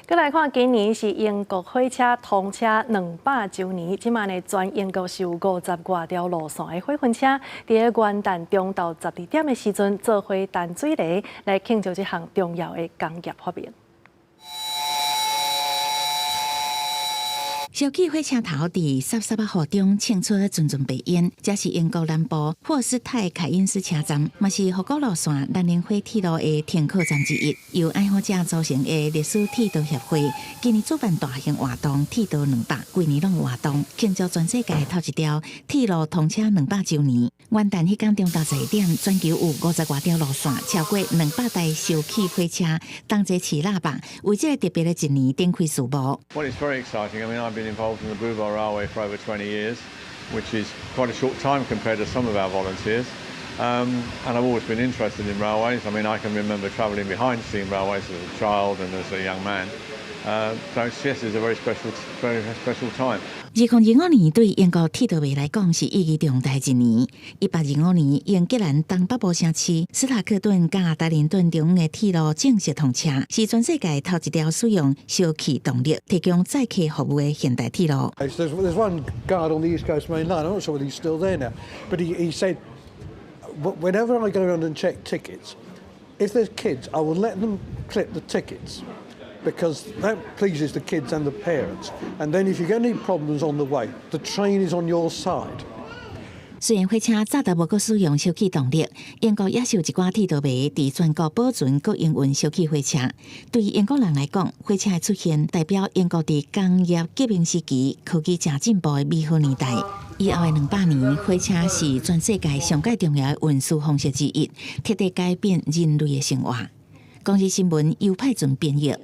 閣來看，今年是英國火車通車200週年，這馬呢全英國是有50外條路線的火雲車，佇個元旦中晝12點的時陣，做伙彈水螺來慶祝這項重要的工業發明。燒氣火車頭佇濕濕仔雨中衝出陣陣白煙，這是英國南部霍斯泰凱因斯車站，嘛是河谷路線蘭寧火鐵路的停靠站之一。由愛好者組成的歷史鐵道協會，今年主辦大型活動“鐵道兩百”，規年攏有活動，慶祝全世界頭一條鐵路通車200週年。元旦彼工中晝12點，全球有50外條路線，超過200台燒氣火車，同齊飼喇叭，為這個特別的一年展開序幕。 Well, it's very exciting. I mean, I've been involved in the Bluebell Railway for over 20 years, which is quite a short time compared to some of our volunteers. And I've always been interested in railways. I mean, I can remember travelling behind steam railways as a child and as a young man. So yes, it's a very special, very special time. 2025年對英國鐵道迷來講是意義重大一年。1825年，英格蘭東北部城市斯塔克頓佮達靈頓中的鐵路正式通車，是全世界頭一條使用燒氣動力提供載客服務的現代鐵路。 There's one guard on the East Coast Main Line. I'm not sure whether he's still there now, but he said, whenever I go around and check tickets, if there's kids, I will let them clip the tickets, because that pleases the kids and the parents. And then if you get any problems on the way, the train is on your side. 雖然火車早就無閣使用燒氣動力，英國也是有一寡鐵道迷佇全國保存閣營運燒氣火車。對英國人來講，火車的出現代表英國佇工業革命時期科技誠進步的美好年代。以後的200年，火車是全世界上蓋重要的運輸方式之一，徹底改變人類的生活。公視新聞，尤派準編譯。